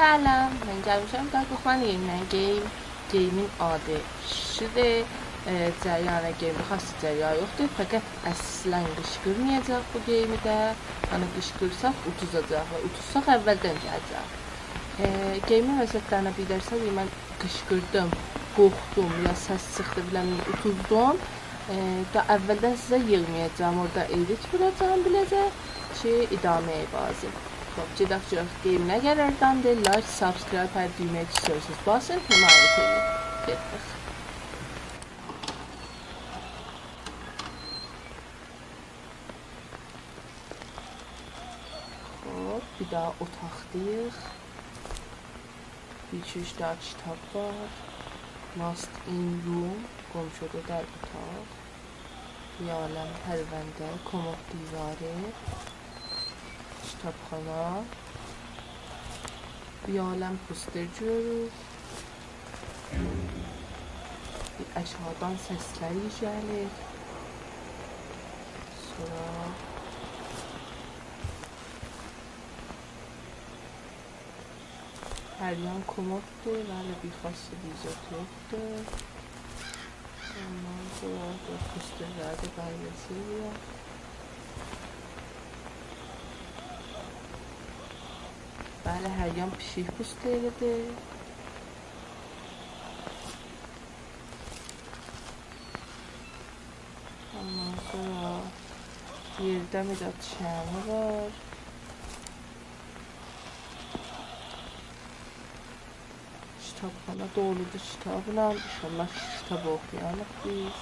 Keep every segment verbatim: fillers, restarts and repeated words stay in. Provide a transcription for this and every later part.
سلام، من گلمیشم داققمن یئنیدن گیم، گیمین آدی شیشی‌دیر. ائ، جریان گیمده خاص جریان یوخدور، فقط اصلاً قیشقیرمایاجاق بو گیمده. یعنی قیشقیرساق اوتوزاجاق و اوتوزساق اولدن گله‌جک. ائ، گیمین وسطلرینه بیر درصد من قیشقیردیم، قورخدوم، یا سس چیخدی، بیلمم، اوتوزدوم. ائ، دا اولدن سیزه ییغمایاجاغام، اورادا ادیت ووراجاغام بیله‌زه کی، ادامه‌ی بازی. خوب، گئدک گؤرک گیم نه قرارداندیر. لایک، سابسکرایب، هر دویمه‌یه کی ایسته‌ییرسینیز باسین، حمایت ائدین. گئتدیک. خوب، بیر داها اوتاقدایق. بیر ایکی اوچ دانا کیتاب وار. Lost in Room، گم شده در اتاق. بیر عالم پرونده، کمد دیواری، کیتابخانا. بیر عالم پوستر گؤروروک. بیر آشاغیدان سسلر گلیر. سونرا هر یان کمددیر، ولی بیر خاص زاد یوخدور. اوندان سونرا دا پوسترلری ده بررسی ائله‌یک. بلی، هر یان پیشیک پوستری‌دیر. اوندان سونرا یئرده بیر دانا چرمی وار. کیتابخانا دولودور کیتابلا. ان‌شاءالله کیتاب اوخویاریق بیز.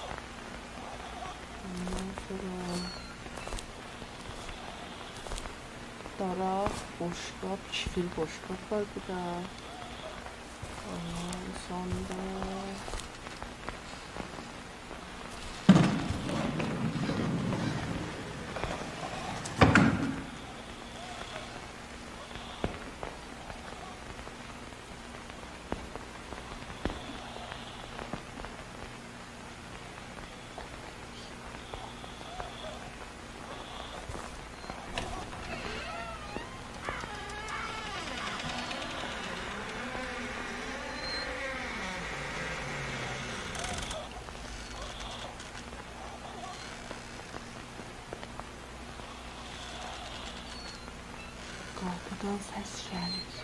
اوندان سونرا داراق، بوشقاب، کیفیل بوشقاب وار بورادا. اوندان سونرا قاپیدان سس گلیر.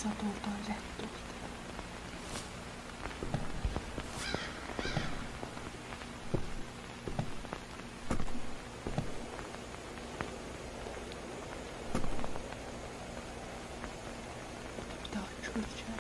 زاد اورادان رد اولدو. بیر داها کؤرکه.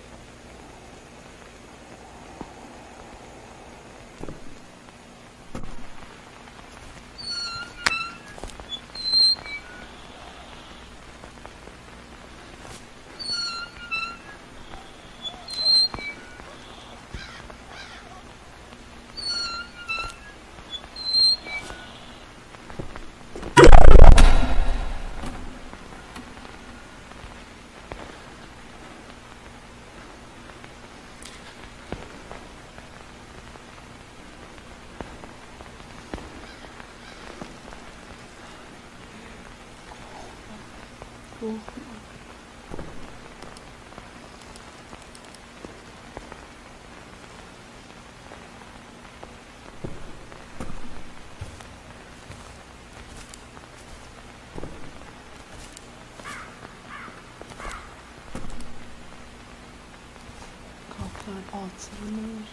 قاپیلار آچیلمیر.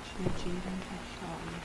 شئیه گیرم آشاغییا.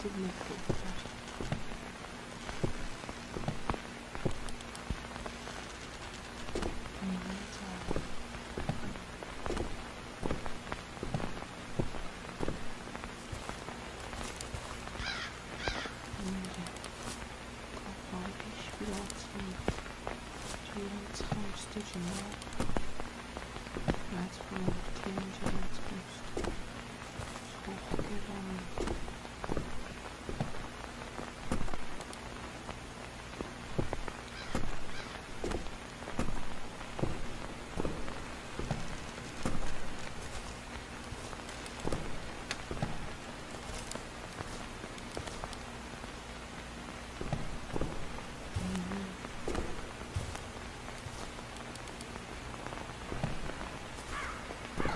بیر متر اولدولار. قاپیلاری هئچ بیر آچمیر. گئدیرم، چیخیم اوسته گؤروم. مجبورام، گئدیرم، گئدیرم، چیخیم اوسته. چوخ گرمدیر.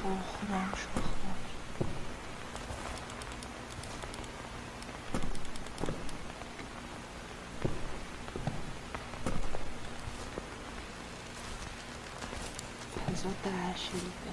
قورخورام، اوشاقلار. فضا دییشیلدی.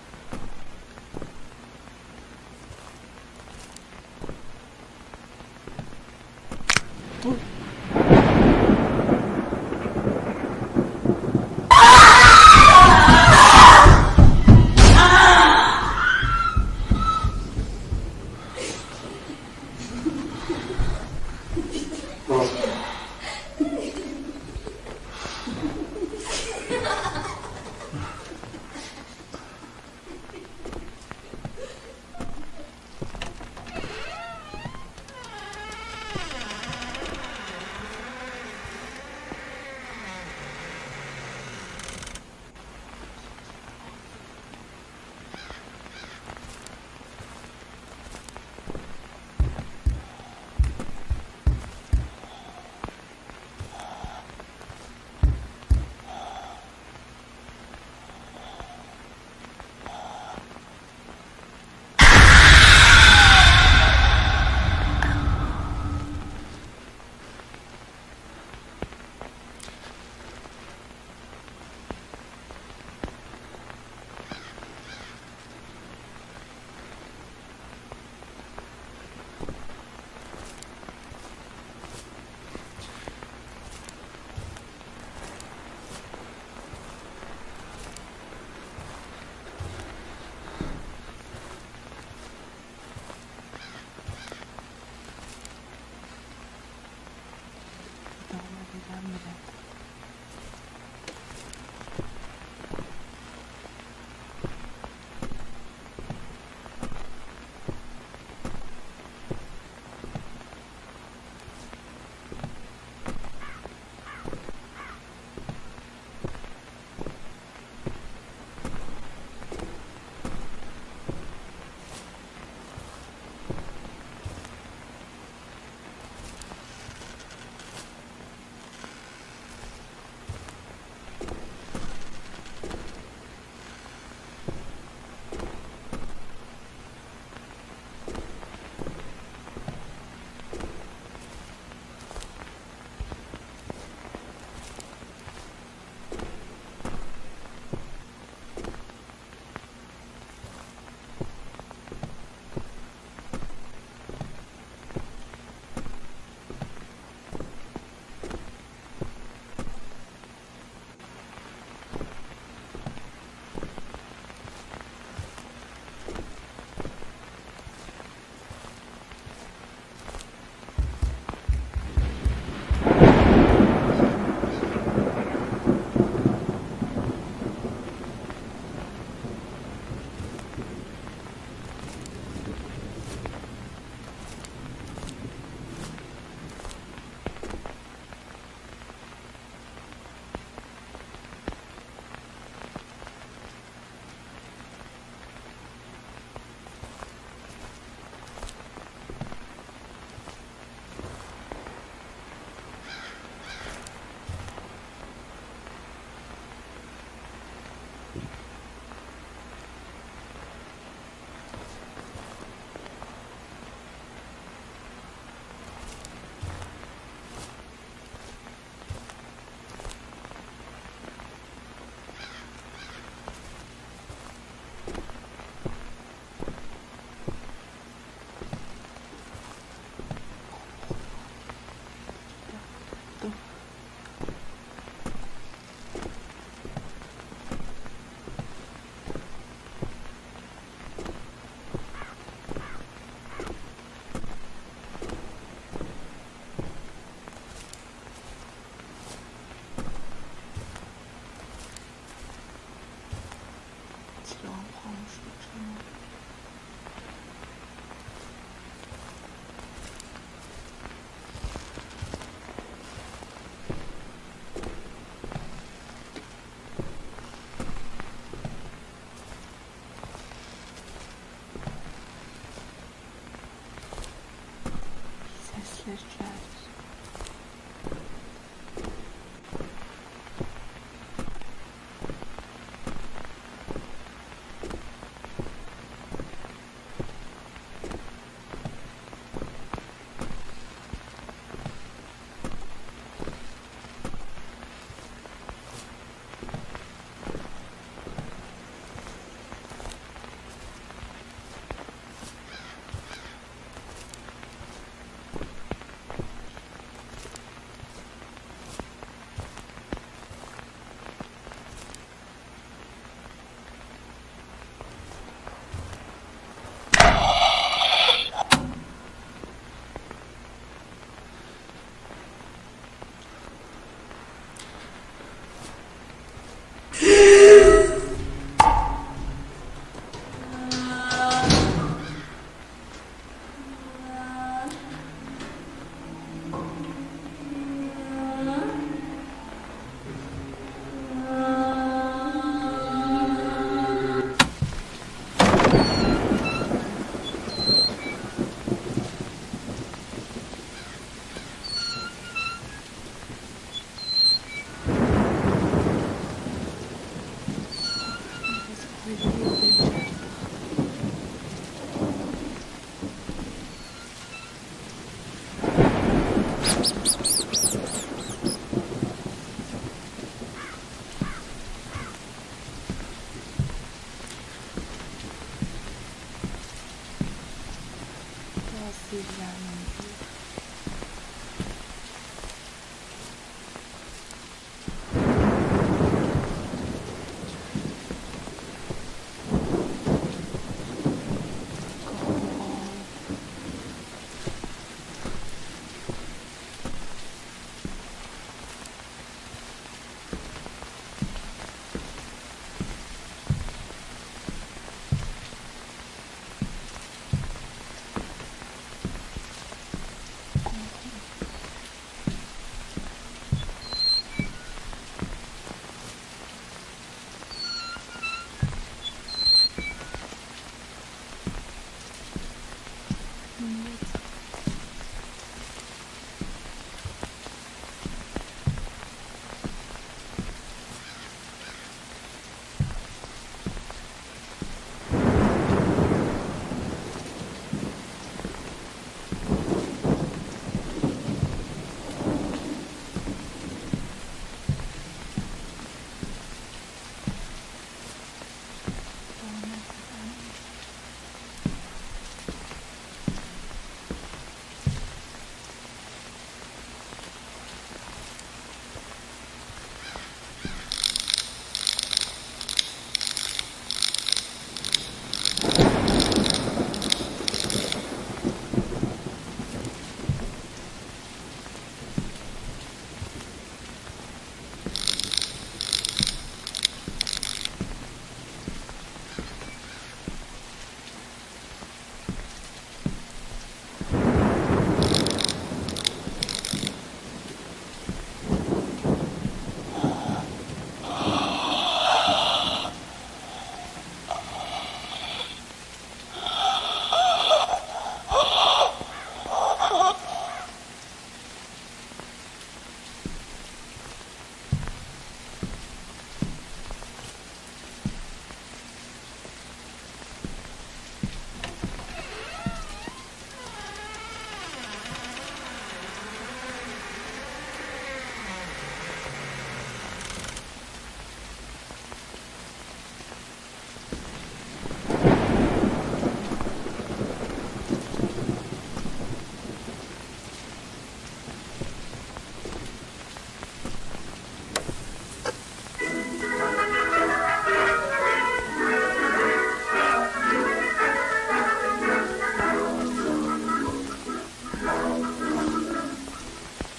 There's traps.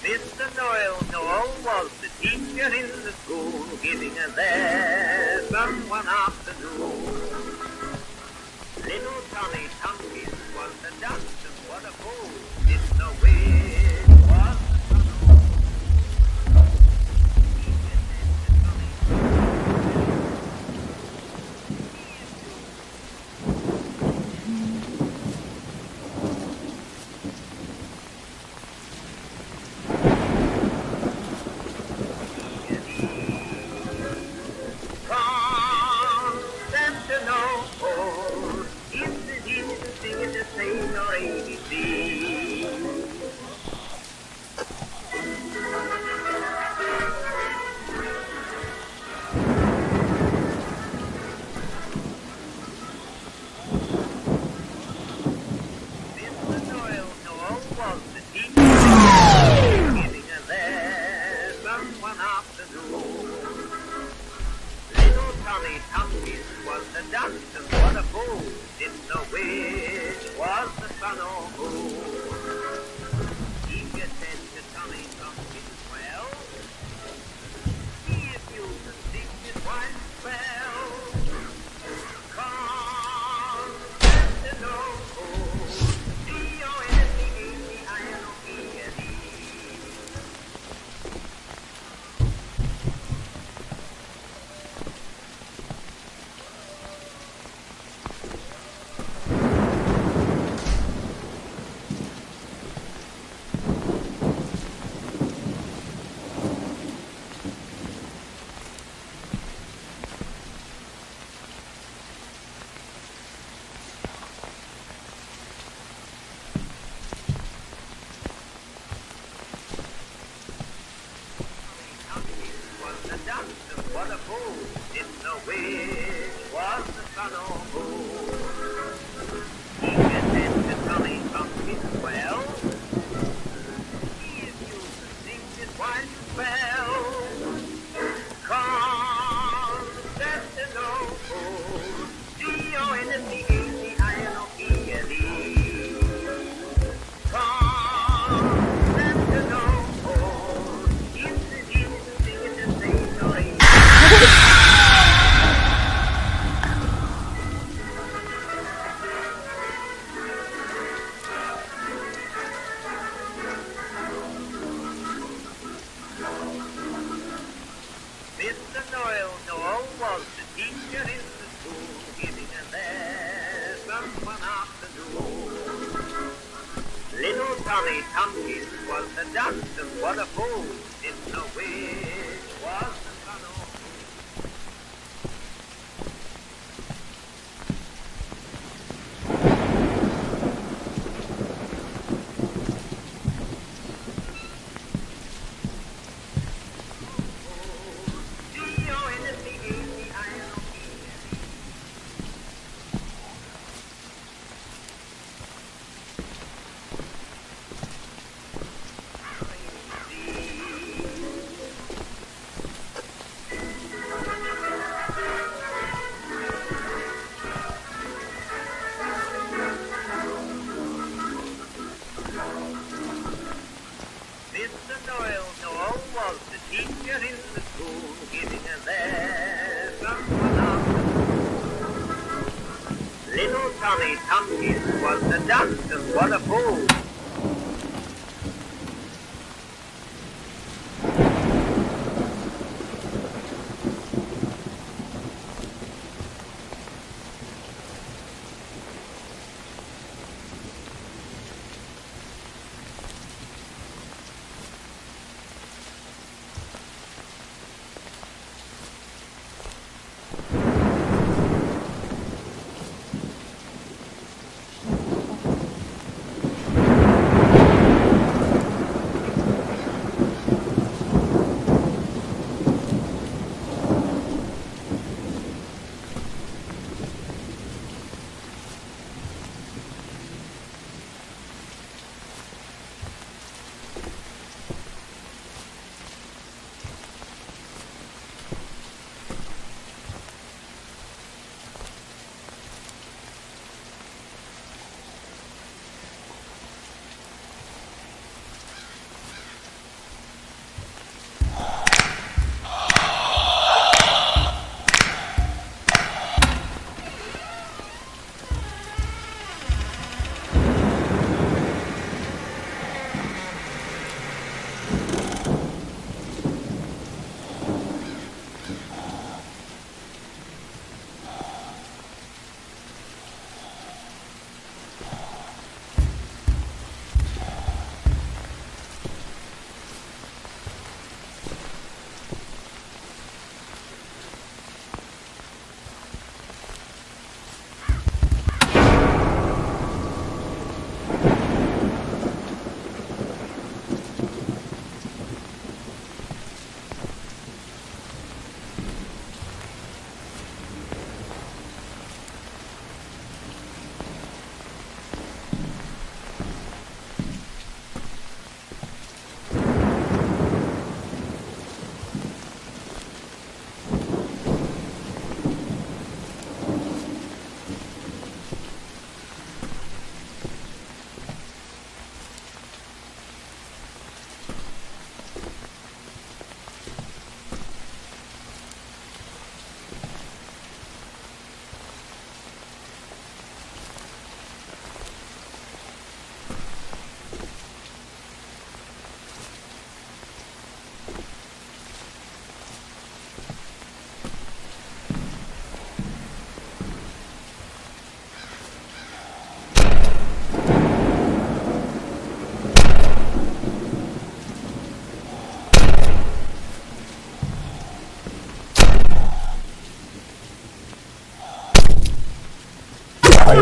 Mister Noel Noel was the teacher in the school, giving a lesson one afternoon. Little Tommy Tompkins was the dunce, and what a fool! Mister Wiz was the tunnel. Teacher said to Tommy, "He is good." Sailor A B C. Mister Noel Noel was the teacher giving a lesson one afternoon. Little Tommy Tompkins was the dunce, and what a fool! Didn't know which was the sun or moon. Teacher said to Tommy Tompkins, "Well, see if you can sing this one spell. Come, Mister No Fool, C O N C H I N O P L E." What a fool, didn't know which was the sun or moon. Teacher said to Tommy Tompkins, "Well, see if you can sing this one spell. Come, Mister No Fool, C O N C H I N O P L E. Come, Mister No Fool, it's the easy thing to say, sorry." Mister Noel Noel was the teacher in the school, giving a lesson one afternoon. Little Tommy Tompkins was the dunce, and what a fool, didn't know which was the sun or moon. Mister Noel Noel was the teacher in the school, giving a lesson one afternoon. Little Tommy Tompkins was the dunce, and what a fool.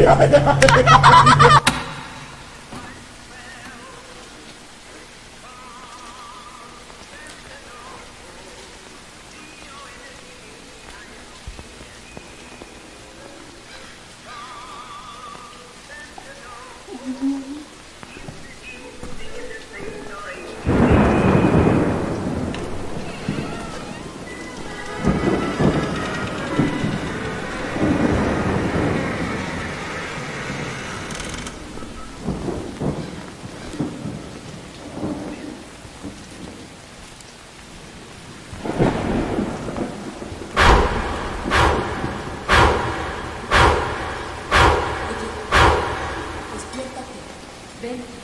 Oye, despiértate. Ven. Ven.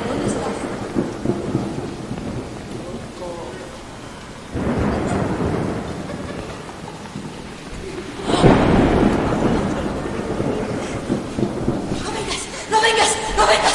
¿Dónde estás? No vengas, no vengas, no vengas.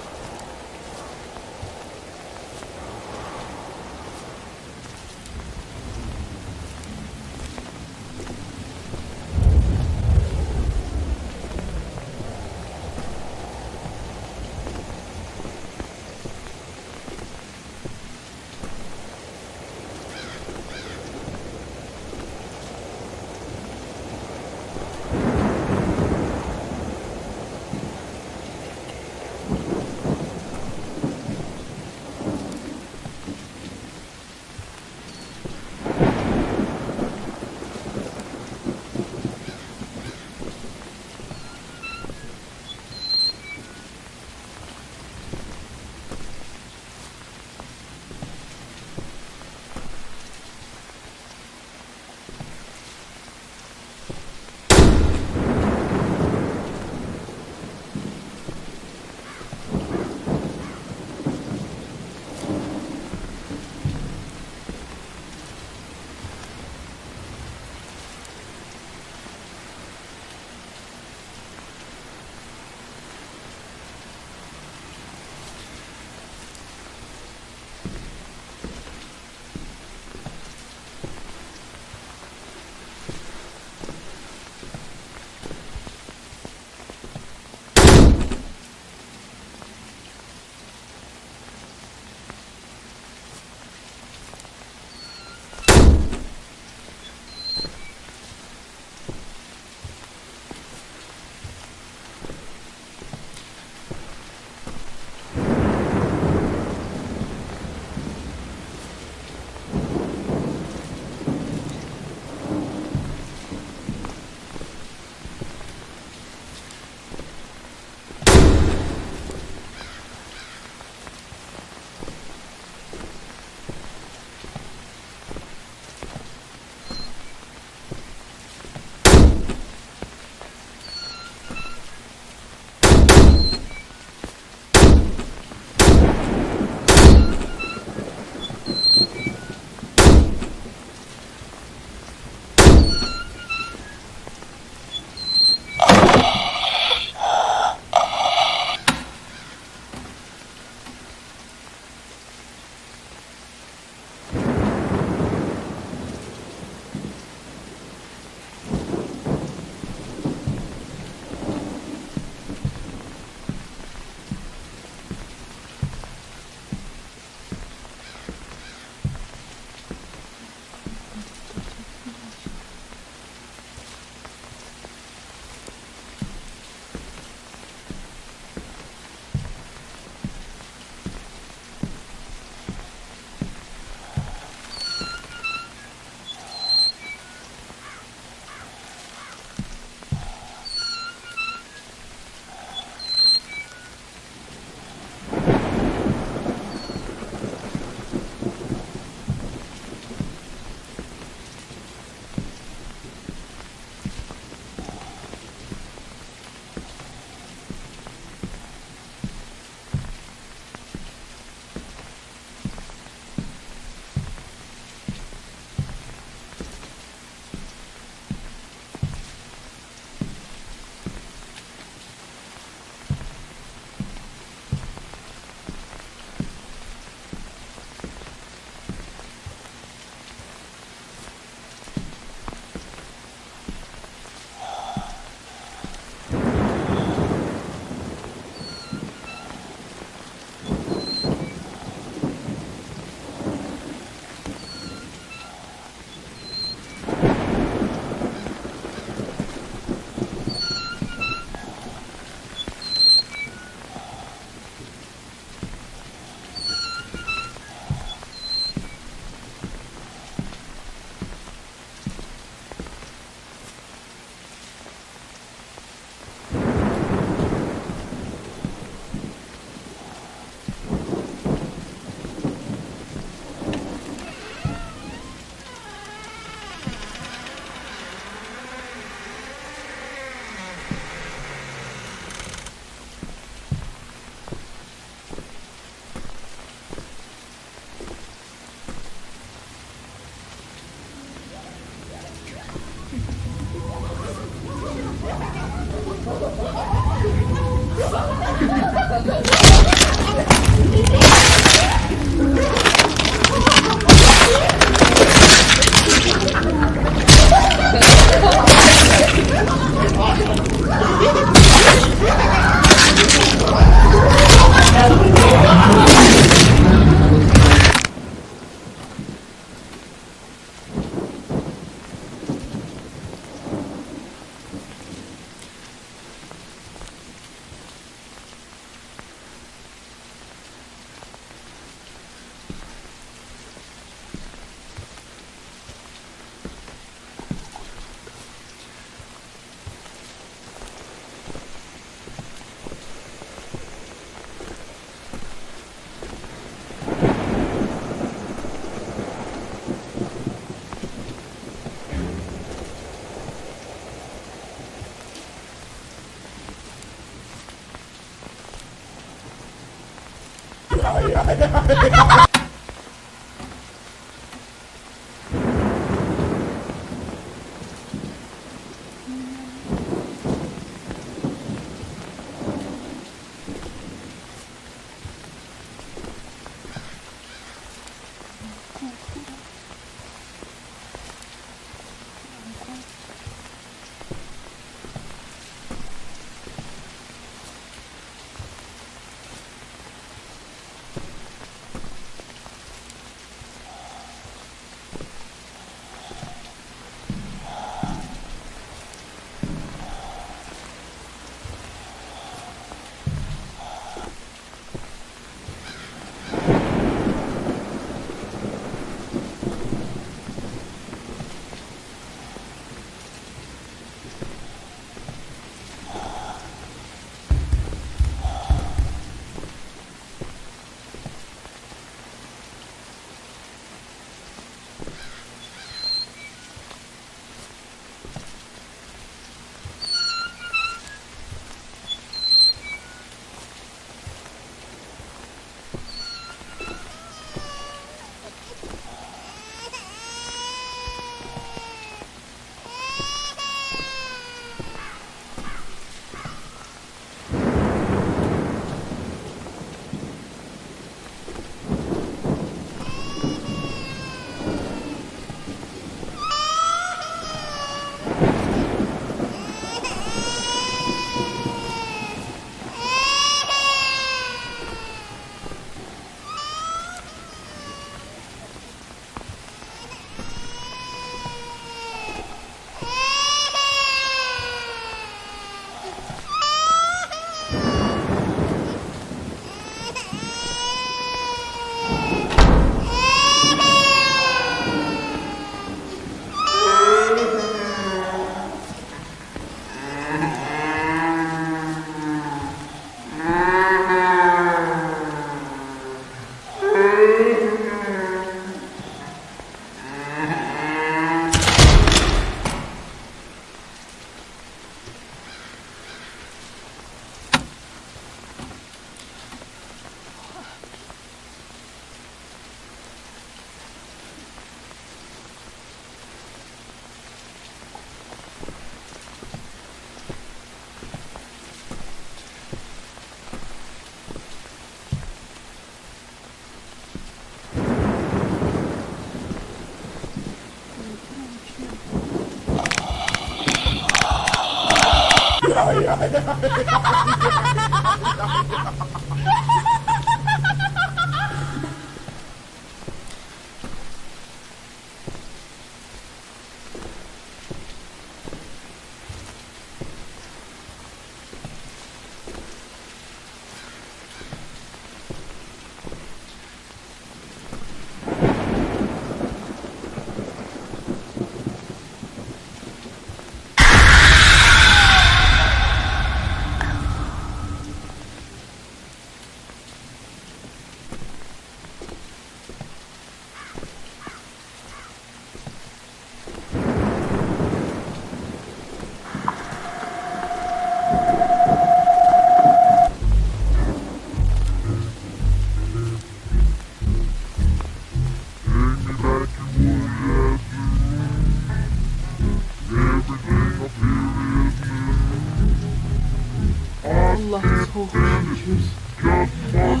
آللاه، چوخ شوکور. آی.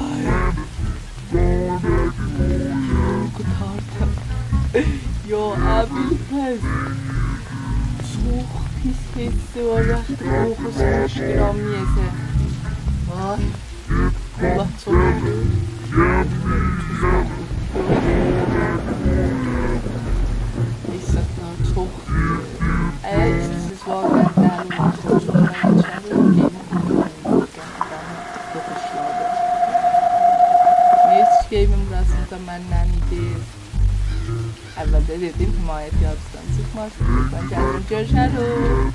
قورخو قورتاردیم. یا ابوالفضل. چوخ پیس حسی وار، وقتی قورخوسون، هئچ بیر آن یئیه‌سن. وای. آللاه چوخ. حیثیتلر چوخ. اگر ایسته‌ییرسینیز، واقعاً دلی وار، چوخ چوخ من کئچرم، گئدیم. قهرمان یوخوشلادی. نئجه گئیمین بوراسیندا مندن ایدی. اولده دئدیم، حمایت یادیزدان چیخماسین. بورادان گلین، گؤروشه‌ریک.